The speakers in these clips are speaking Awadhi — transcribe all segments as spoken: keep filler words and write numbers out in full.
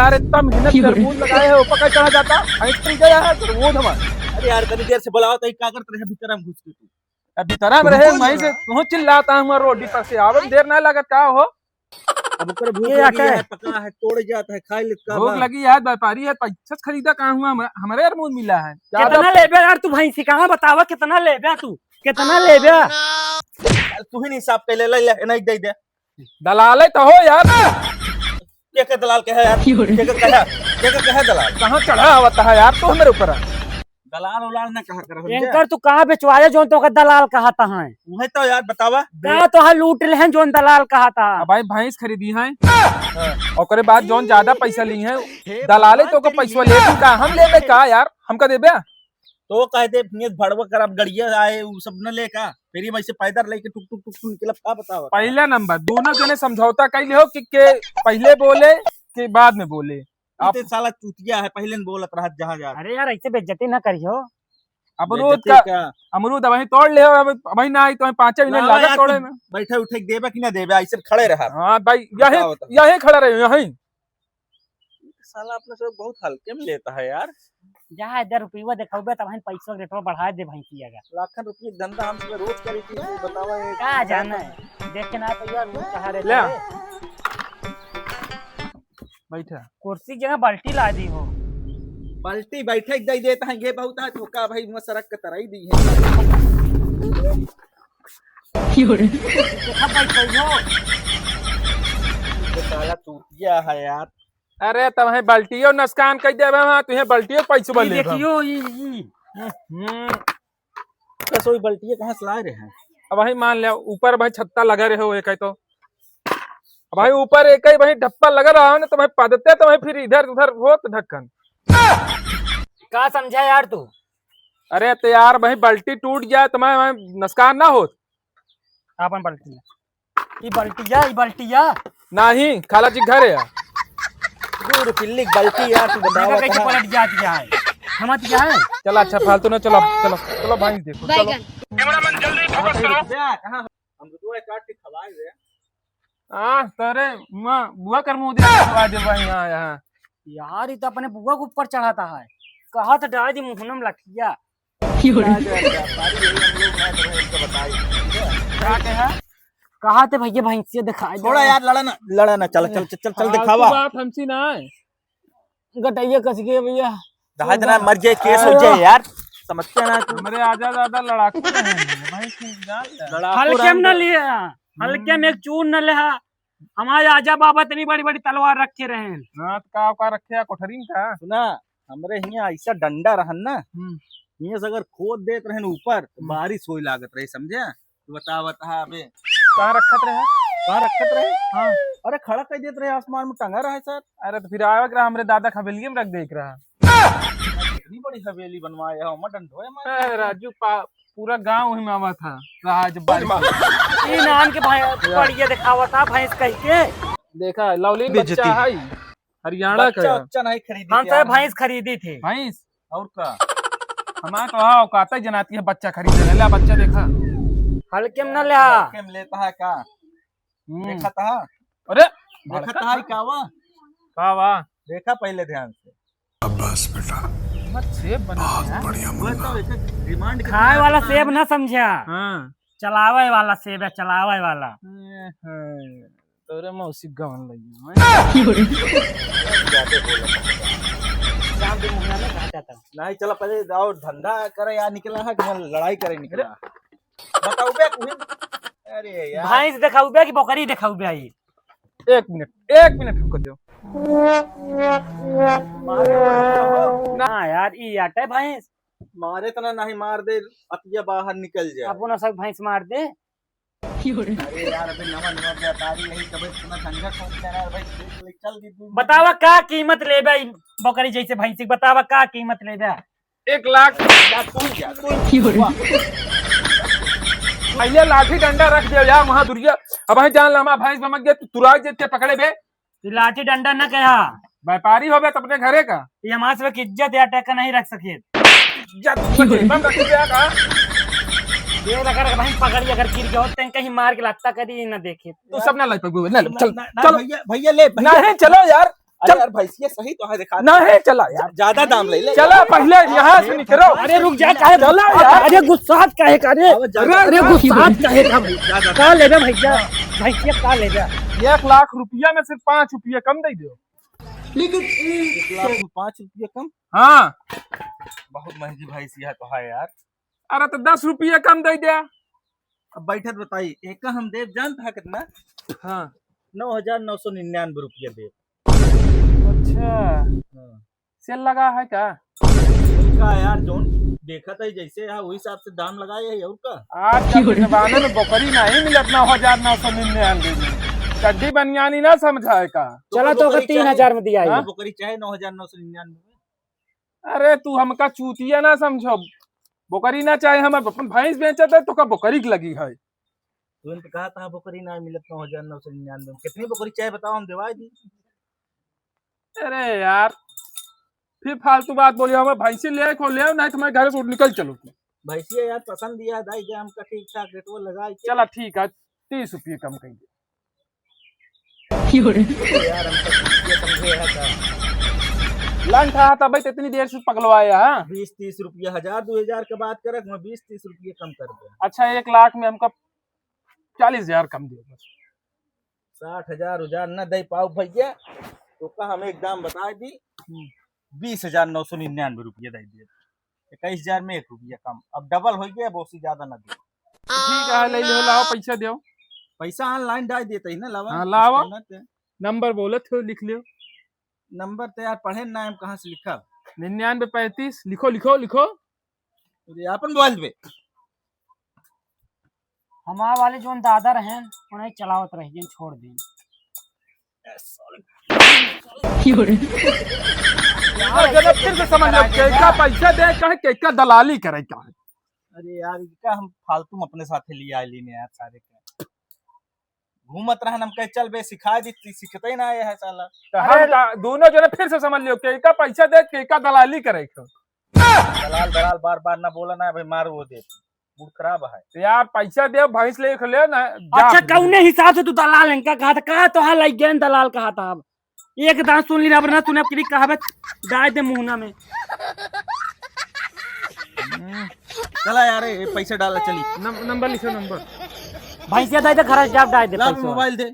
यार, इतना मेहनत से तरबूज लगाए है, ऊपर का चढ़ा जाता, भैंस खरीदे यार, तरबूज हमार। अरे यार, तनी देर से बुलाओ तो, का करत रहे भीतर में घुस के तू? अब भीतर में रहे, वहीं से तू चिल्लाता हुआ रोड पर से, आवे में देर ना लगत का हो? अब ओकर भूख ये लगी है, पका है, तोड़ जाता है, खाई लेत का भूख बा? लगी है, व्यापारी है, पैसा से खरीदा का हुआ, हम-, हमरे यार मुंह मिला है। ज्यादा कितना लेबे यार तू भैंसी, कहाँ बतावा, कितना लेबे तू, कितना लेबे? तू ही नहीं हिसाब कर ले, ले, ले, नहीं दे दे। दलाले तो हो यार। के के दलाल के है यार? के के कहे? के के कहे दलाल? कहाँ चढ़ा आवता है यार तू हमरे ऊपर? दलाल उलाल ना कहा कर, समझे? एंकर तू कहाँ बेचवाए जोन तोका दलाल कहता है? उहे तो यार बतावा। का तो है लूट लेहन जोन दलाल कहता है? अब भाई भैंस खरीदी है, हाँ। ओकरे बाद जोन ज्यादा पैसा ली है, दलाले तोका पैसा ले तू का, हम लेबे का यार? हमका देबे? तो कह दे, नियत भड़वा कर, अब गड़िया आए, उ सब न ले का? फिर ये वैसे पैदल लेके टुक टुक टुक टुक निकलब, का बतावा? पहला नंबर, दोनों जने समझौता कर लियो कि के पहले बोले कि बाद में बोले। आप इतने साला चूतिया है, पहले न बोलत रहत जहाँ जा। अरे यार, ऐसे बेइज्जती ना करियो। अमरूद बेइज्जती का, का? अमरूद अबहीं तोड़ ले, अब, अबहीं ना आई तो पाँचे मिनट लावा लागत यार, तोड़े तू में। बैठे उठे के देबे कि ना देबे, ऐसे खड़े रहा। हाँ भाई, यही, बताओ तो। यही खड़ा रहे, यही। साला अपने से बहुत हल्के में लेता है यार। जा इधर रुपया देखाउबे, तब हम पैसवा के रेटवा बढ़ा दे भैंसिया का। लाखन रुपये के धंधा हम सब रोज करी थी, तू बतावा ये का जाने, देखे ना तो यार, तू कहाँ रहता ले। है? बैठा। कुर्सी की जगह बाल्टी ला दी हो। बाल्टी बैठे के दे देता है, ये बहुत है, धोखा भाई, मैं सड़क के तरह ही दी है। देखा भाई, भाई हो। ये साला चूतिया है यार। अरे, तब है बाल्टियो नसकान कर देबे, हाँ, तुहे बाल्टियो पैसवा ई लेबे। देखियो, ई, ई। हम्म। बस वही बाल्टिया कहाँ से लाए रहे हैं? अब भाई मान ले, ऊपर भाई छत्ता लगा रहे हो, एक है तो। अब भाई ऊपर एक ही भाई ढप्पा लगा रहा हो ना, तो भाई पदते तो भाई फिर इधर उधर होत ढक्कन। का समझा यार तू? अरे तो यार भाई बाल्टी टूट जाए तो मैं, मैं नसकान ना होत। आपन बाल्टी ला। ई बाल्टिया, ई बाल्टिया। नाही, खाला जी घर है। दूर पिल्ली बाल्टी यार, तू बतावा देखा कैसे कहाँ? पलट जाती है। समझ गया है? चला अच्छा, फालतू ना, चलो, चलो, चलो भाई देखो, चलो। बैगन। कैमरामैन जल्दी फोकस करो। कहाँ? हम तो एक काट के खवाए हुए। आ, तोरे मुआ, बुआ कर मुँह दिया खवा दे भाई, यहाँ, यहाँ। यार, ई तो अपने बुआ के ऊपर चढ़ाता है। कहा तो डाल दी मुँह में लठिया। का कहा? कहा थे भैया, भैंसिया दिखाई दे। थोड़ा यार, लड़ा ना, लड़ा ना, चल, चल, चल, चल, चल, फालतू दिखावा। बात हमसे ना है। गटैया कस गया भैया। कहा थे ना, मर जाए, केस हो जाए यार, समझते हैं ना तू। हमरे आजा दादा लड़ाकू रहे हैं, भाई, तू जान ले। लड़ाकू हल्के में न लिया, हल्के में एक चूर न लिया। हमारे आजा बाबा इतनी बड़ी बड़ी तलवार रखे रहे हैं। ना तो का, का रखे हैं, कोठरी में का? सुना, हमरे हियाँ ऐसा डंडा रहन ना, हम्म। हियाँ से अगर खोद देत रहन ऊपर, तो हम्म। बारिश होए लागत रहे, समझे? तू बता, बता अबे। कहाँ रखत रहे? कहाँ रखत रहे? हाँ। अरे खड़ा कर देत रहे आसमान में, टंगा रहे सर। अरे तो फिर आवे के रहा, हमरे दादा के हवेलिये में रख दे के रहा। इतनी बड़ी हवेली बनवाए हो, मत डंडोए मार। ए, राजू पा-, पूरा गांव वही में आवा था, रहा जब बारिश। ई नान के भाई पड़िया दिखावा था भैंस कह के। देखा, लवलीन बेइज्जती। बच्चा है, हरियाणा का बच्चा, है। बच्चा नहीं खरीदी हम थी तो यार। भैंस खरीदी थी। भैंस? और का? हमारे तो हाँ, औकात ही जनाती है बच्चा खरीदे। ले बच्चा देखा। हल्के में ना ले। हल्के में लेता है का? हम्म। देखा था? अरे, देखा भड़का था था। का वा? का वा? देखा पहले ध्यान से। शाबाश बेटा, मत सेब बना बहुत यार। बढ़िया वो तो मुन्ना। एक एक डिमांड के खाए वाला सेब ना समझा। हाँ। चलावे वाला सेब है, चलावे वाला। ए, है। तोरे मौसी गवन लगी हैं। जाते बोला। शाम के मुहना में कहा जाता है। नहीं, चला पहले जाओ, धंधा करे यार, निकला है कि लड़ाई करे निकला? बताओ बे, तू ही। अरे यार। भैंस देखाऊ बे कि बकरी देखाऊ बे आई? एक मिनट, एक मिनट हमको दो। ना यार, ई आटे भैंस। मारे तना नहीं मार दे, अतिया बाहर निकल जाए। अपना सब भैंस मार दे। अरे यार, अबे नवा नवा व्यापारी यही, तबे इतना झंझट हो गया ना भाई, देख ले, चल दी तू। बतावा का कीमत लेबे ई बकरी जैसे भैंसी के, बतावा का कीमत लेबे? एक लाख। या तू ही जा, तू ही जा। पहले लाठी डंडा रख दिया यार वहाँ दुरिया। अब है जान लामा भैंस बमक गया, तू तुराई जेते पकड़े बे। ई लाठी डंडा न कहा। व्यापारी हो बे त अपने घरे का। ई हमार सबके इज्जत या टका नहीं रख सके। इज्जत बम रख दिया का। ये अगर भाई पकड़ी, अगर गिर गयो, तें कहीं मार के लत्ता करी न देखे। तू सब ना लाई पगबू, ना, ना, चल, ना, ना, चलो। भैया, भैया ले, भैया। नहीं, चलो यार। अरे चल। यार, भैंसिया सही तो है, दिखा दे। नहीं, चला यार। ज्यादा दाम ले ले। चला, पहले यहाँ से निकलो। अरे रुक जा, काहे चला यार। अरे गुस्सात काहे का रे? अब ज्यादा अरे दाम। गुस्सात काहे का भाई? ज्यादा का लेबे भैया? भैंसिया का लेबे? एक लाख रुपया में सिर्फ पाँच रुपया कम दे दो। लेकिन एक लाख में पाँच रुपया कम? हाँ। बहुत महंगी भैंसिया तो है यार। अरे तो दस रुपया कम दे दे। अब बैठत बताई, एक हम देव जानत है कितना? हाँ। नौ हजार नौ सौ निन्यानवे रुपया देव। अच्छा। हाँ। सेल लगा है का? का यार, जोन देखत है जैसे है, वही हिसाब से दाम लगाए है, और का? आजकल के जमाने में बकरी नहीं मिलत नौ हजार नौ सौ निन्यानवे में। चड्डी बनियानी ना समझा है का? चला तो ओकर तीन हजार में दिया हाँ? बकरी चाहे नौ हजार नौ सौ निन्यानवे में। अरे तू हमका चूतिया ना समझो, बकरी ना चाहे, हम अपन भैंस बेचत है तो का बकरी के लगी है? तुरंत कहा था बकरी ना मिलत नौ हजार नौ सौ निन्यानवे में। कितनी बकरी चाहे बताओ, हम दिवाई दी। अरे यार, फिर फालतू बात बोलियो, हमें भैंसी ले को ले, नहीं तो मैं घर से उठ निकल चलो तू। भैंसिया यार पसंद दिया दाई जा हमका ठीक ठाक रेटवा लगा के। चला ठीक है, तीस रुपये कम कर दे। यार, हम तो ये समझे है का? लंठ आया था भाई, तो इतनी देर से पगलवाया, हाँ? बीस तीस रुपया, हजार दो हजार के बात करत, मैं बीस तीस रुपया कम कर दे। अच्छा, एक लाख में हमका चालीस हजार कम दियो बस। साठ हजार उजार न दे पाओ भैया, तो का हम एक दाम बता दी, हम्म। बीस हजार नौ सौ निन्यानवे रुपया दे दिए। इक्कीस हजार में एक रुपया कम, अब डबल हो गया, अब ओसी ज्यादा ना दे। ठीक है, ले लियो, लाओ पैसा दियो। पैसा online डाल देते ही ना, लावा, हाँ, लावा। Scanner पे। नंबर बोलत हो, लिख लियो। नंबर तो यार पढ़े ना, हम कहाँ से लिखा? निन्यानवे पैंतीस, लिखो, लिखो, लिखो। अरे, अपन मोबाइल पे। हमार वाले जोन दादा रहेन, उन्हें चलावत रहे, जिन छोड़ देन। यार, जरा फिर से समझ लो, केका पैसा दे का है, केका दलाली करे का है? अरे यार, इनका हम फालतू में अपने साथे लिया लेने यार, सारे का। घूमत रहन, हम कहे, "चल बे, सिखा दी," ती सीखते ही ना आए है साला। तो अरे हम ता-, दोनों जने फिर से समझ लियो, केका पैसा दे, केका दलाली करे के। दलाल, दलाल बार बार ना बोला ना भाई, मार वो दे, मूड खराब है। तो यार, पैसा दे, भैंस ले के ले ना, जा अच्छा, फिर। कौने हिसाब से तू दलाल है? का कहा था, कहा तो हाल लग गया दलाल कहा था। अब एक दांत सुन ली ना, अब ना तूने अपनी कहावत डाल दे मुंह ना में। हम्म, चला यार, ये पैसा डाला, चली। नम-, नंबर लिखो, नंबर। भैंसिया दे दे, घर से जाब डाल दे ला, पैसा। मोबाइल दे।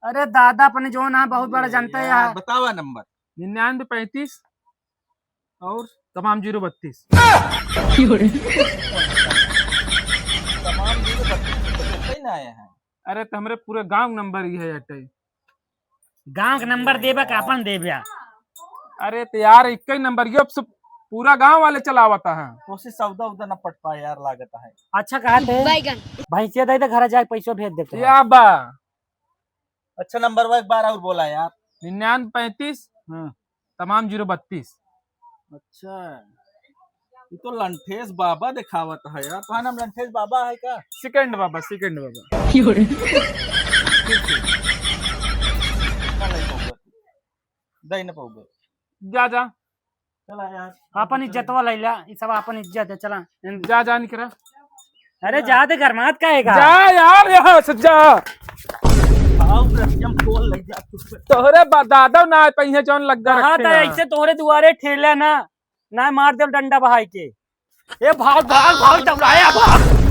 अरे दादा, अपने जो ना बहुत बड़ा जनता है यार, यार। बतावा नंबर। निन्यानवे पैंतीस। और? तमाम जीरो बत्तीस। तमाम जीरो बत्तीस तो सही ना आया है। अरे, तो हमरे पूरे गांव नंबर ही है अटे। गांव के नंबर देबे का अपन देबे? अरे, तो यार, एक ही नंबर, ये अब सब पूरा गांव वाले चलावता है। कोशिश सौदा उदा न पट पाए यार, लागत है। अच्छा, कहा थे? बैगन। भैंसिया दे दे, घर जाए, पैसों भेज देते हैं। या बा। अच्छा, नंबर एक बार और बोला यार। निन्यानवे पैंतीस, हाँ। तमाम जीरो बत्तीस। अच्छा, ये तो लंठेश बाबा दिखावत है यार। तुम्हारा नाम लंठेश बाबा है का? सेकंड बाबा, सेकंड बाबा। दे न पाऊंगा। जा, जा। चला यार। अपन इज्जतवा लैला, ई सब अपन इज्जत है, चला। जा, जा, निकरा। अरे जा दे, गरमात का है का? जा यार, यहाँ से जा। आओ, रसियम खोल ले जा, चुप से। तोहरे बा-, दादा ना आए, पहिए जौन लग गया कहा रखे था हैं। ऐसे तोहरे दुआरे ठेला ना, ना मार देब डंडा बहाई के। ए, भाग, भाग, भाग, चौराया, भाग।